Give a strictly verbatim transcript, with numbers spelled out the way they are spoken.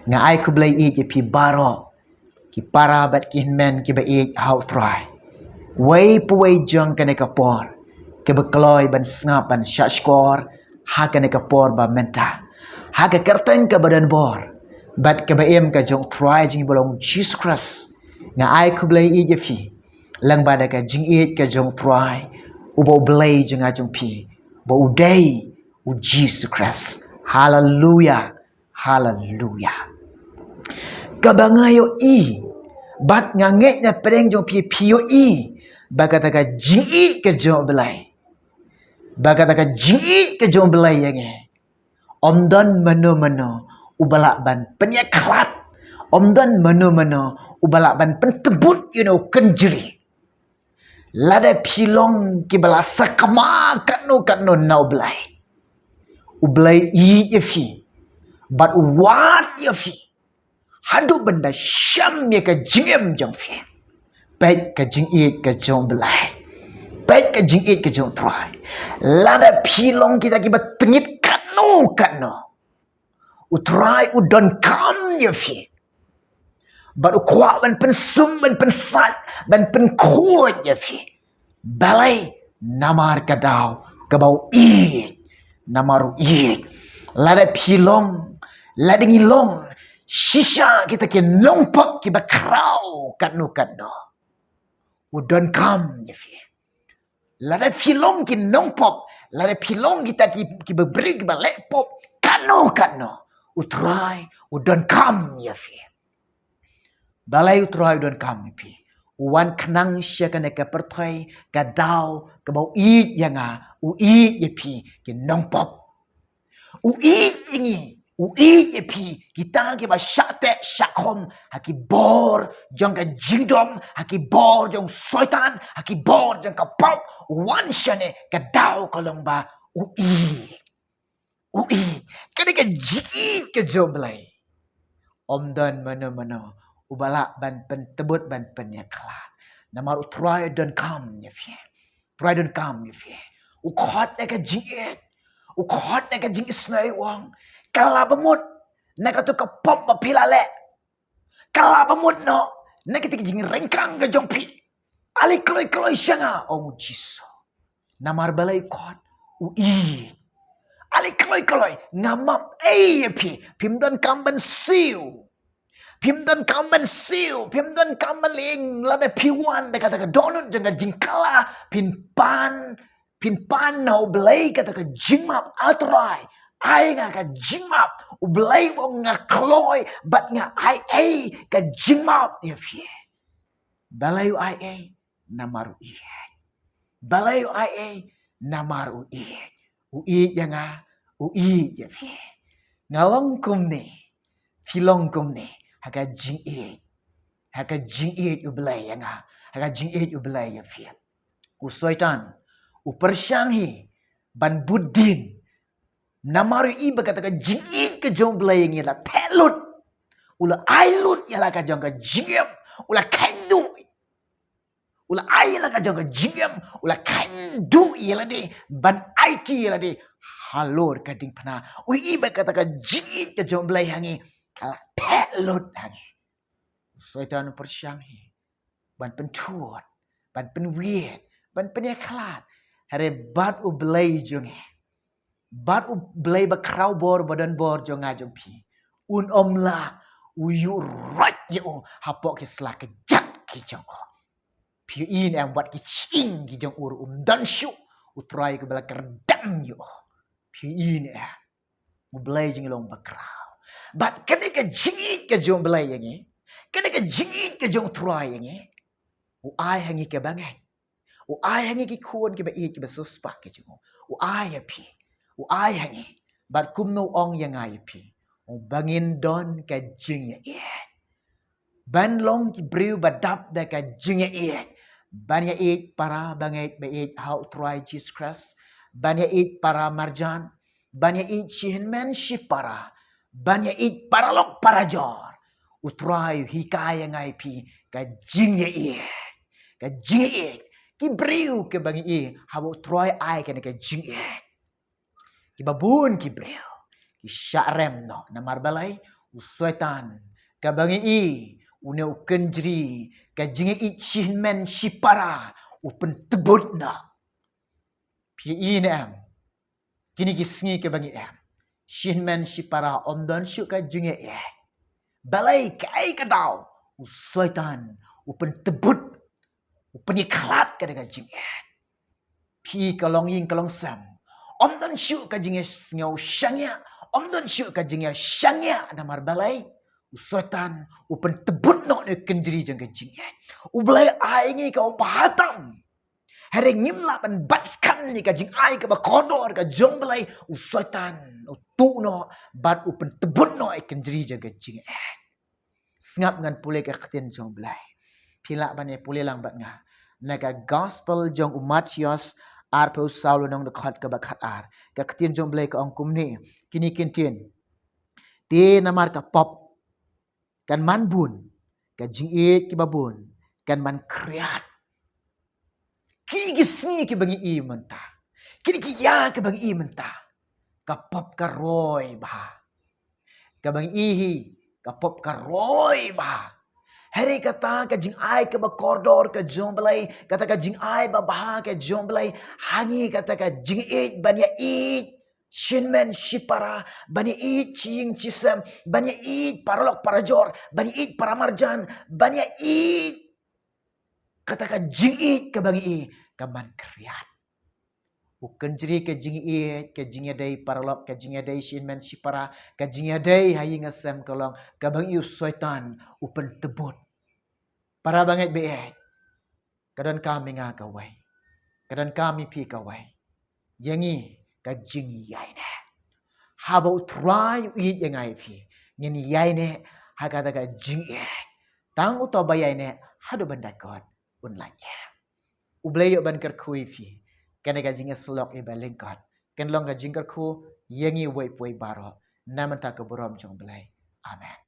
Nga ai khublei ïeit ïa phi baroh, ki para bad ki hynmen kiba ïeit ha U Trai. Wei pa wei jong kane ka por, kiba kloi ban sngap ban shahshkor ha kane ka por ba mynta, ha ka kyrteng kaba donbor bad kaba im ka jong U Trai jong ngi ba long Jisu Khrist. Nga ai khublei ïeit ïa phi lyngba da ka jingïeit ka jong U Trai, uba U Blei jong nga jong phi, ba u dei U Jisu Khrist. Haleluya. Haleluya. Kaba nga ïohi bad nga ngeit na pdeng jong phi, phi ïohi ba kata ka jingïeit ka jong U Blei, ba kata ka jingïeit ka jong U Blei ïa ngi, ym don mano mano uba lah ban pynïakhlad, ym don mano mano uba lah ban pyntbut ïa u kynjri. Lada phi long kiba la sakma katno katno na U Blei, U Blei u ïeit ïa phi bad u wad ïa phi haduh ban da shem ïa ka jingim jong phi. Peit ka jingïeit ka jong U Blei. Peit ka jingïeit ka jong U Trai. Lada phi long kita kiba tyngit katno katno, U Trai u donkam ïa phi bad u kwah ban pynsum, ban pynsait, ban pynkhuid ïa phi. Balei? Namar ka daw kaba u ïeit. Namar u ïeit. Lada phi long, lada ngi long shisha kita ki nongpop kiba khraw katno katno, u donkam ïa phi. Lada phi long ki nongpop, lada phi long kita ki, kiba briew kiba leh pop katno katno, U Trai u donkam ïa phi. Balei U Trai u donkam ïa phi? U wan khnang sha kane ka pyrthei, ka daw kaba u ïeit ïa nga, u ïeit ïa phi ki nongpop. U ïeit ïa ngi, u ïeit ïa phi kita kiba shah teh shah khum ha ki bor jong ka jingdom, ha ki bor jong u Soitan, ha ki bor jong ka pop. U wan shane, ka daw ka long ba u ïeit. U ïeit. Kane ka jingïeit ka jong U Blei, ym don mano mano uba lah ban pyntbut, ban pynïakhlad. Namar U Trai u donkam ïa phi. U Trai u donkam ïa phi. U khot na ka jingïeit, u khot na ka jingisynei, u ong, ka la bamut na kato ka pop ba phi la leh. Ka la bamut noh na kita ki jingryngkang ka jong phi. Ale kloi kloi sha nga, ong U Jisu. Namar balei? U khot, u ïeit. Ale kloi kloi, nga map ei ïa phi. Phim donkam ban siew. Phim donkam ban siew, phim donkam ban leh ïing. Lada phi wan da kata ka dohnud jong ka jingkylla, phin pan, phin pan na U Blei kata ka jingmap. A Trai, ai nga ka jingmap. U Blei u ong, nga kloi bad nga ai ei ka jingmap ïa phi. Balei u ai ei? Namar u ïeit. Balei u ai ei? Namar u ïeit. U ïeit ïa nga, u ïeit ïa phi. Nga long kumne, phi long kumne ha ka jingïeit, ha ka jingïeit U Blei ïa nga, ha ka jingïeit U Blei ïa phi. U Soitan u pyrshang hi ban bud dien. Namar u i ba kata ka jingïeit ka jong U Blei ïa ngi la theh lut. U la ai lut ïa la ka jong ka jingim. U la kheiñ duh. U la ai ïa la ka jong ka jingim. U la kheiñ duh ïa lade ban aiti ïa lade halor ka diengphna. U i ba kata ka jingïeit ka jong U Blei ha ngi ka la theh lut ha ngi. U Soitan u pyrshang hi ban pynthut, ban pynwiet, ban pynïakhlad. Hynrei bad U Blei jong ngi, bad U Blei ba khraw bor, ba don bor jong nga jong phi, un ym lah. U ïuh roit ïa u hapoh ki sla kjat ki jong u. Phi ïohi ne em, wat ki shyieng ki jong u ruh um don shuh. U Trai kaba la kyrdem ïa u. Phi ïohi ne em? U Blei jong ngi long ba khraw. Bad kane ka jingïeit ka jong U Blei ïa ngi, kane ka jingïeit ka jong U Trai ïa ngi, u ai ha ngi kiba ngeit. U ai ha ngi ki khun kiba ïeit, kiba siewspah ki jong u. U ai ha phi, u ai ha ngi. Bad kumno u ong ïa nga ïa phi? U ong ba ngin don ka jingïaieit. Ban long ki briew ba dap da ka jingïaieit. Ban ïaieit para bangeit ba ïeit ha U Trai Jisu Khrist. Ban ïaieit para marjan. Ban ïaieit shi hynmen shi para. Ban ïaieit paralok parajor. U Trai u hikai ïa nga ïa phi ka jingïaieit. Ka jingïaieit. Ki briew kiba ngi ïeit, haba U Trai ai kane ka jingïaieit, kiba bun ki briew ki shah rem noh. Namar balei? u Soitan, kaba ngi i, une u kynjri, ka jingïeit shi hynmen shi para, u pyntbut noh. Phi i ne em? Kine ki sngi kaba ngi em, shi hynmen shi para ym don shuh ka jingïeit. Balei kaei ka daw? U Soitan u pyntbut, u pynïakhlad ka da ka jingïeit. Phi ka long ïing ka long sem, ym don shuh ka jingïasngew shaniah, ym don shuh ka jingïashaniah. Namar balei? U Soitan u pyntbut noh ne kynjri jong ka jingïeit. U Blei ai ngi ka u bha tam. Hynrei ngim lah ban bat skhem ïa ka jingai kaba kordor ka jong u Blei, u Soitan u tuh noh bad u pyntbut noh ïa ka kynjri jong ka jingïeit. Sngap ngan pule ka ktien jong u Blei. Phi lah ban ïa pule lang bad nga na ka gospel jong u Mathaios arphew saw lynnong dkhot kaba khatar. Ka ktien jong u Blei ka ong kumne, kine ki ktien. Te namar ka pop kan man bun, ka jingïeit kiba bun kan man khriat. Kine ki sngi kiba ngi i mynta, kine ki ïa kiba ngi i mynta, ka pop ka roi bha. Kaba ngi i hi, ka pop ka roi bha. Hynrei kata ka jingai kaba kordor ka jong u Blei, kata ka jingai ba bha ka jong u Blei, ha ngi kata ka jingïeit ban ïa ïeit shi hynmen shi para, ban ïa ïeit shi ïing shi sem, ban ïa ïeit paralok parajor, ban ïa ïeit paramarjan, ban ïa ïeit, kata ka jingïeit kaba ngi i ka man khriat. U kynjri ka jingïeit, ka jingïadei paralok, ka jingïadei shi hynmen shi para, ka jingïadei ha ïing ha sem ka long kaba ngi i u Soitan u pyntbut. Para bangeit baieit, ka donkam ïa nga kawei, ka donkam ïa phi kawei, ïa ngi ka jingïaineh. Haba u Trai u ïeit ïa nga ïa phi, ngin ïaineh ha kata ka jingïeit. Tang uto ba ïaineh haduh ban da kot un lait ïa. U Blei ïoh ban kyrkhu ïa phi. Kane ka jingïasyllok ïa ba lyngkot kan long ka jingkyrkhu ïa ngi uwei pa uwei baroh. Na mynta ka burom jong u Blei. Amen.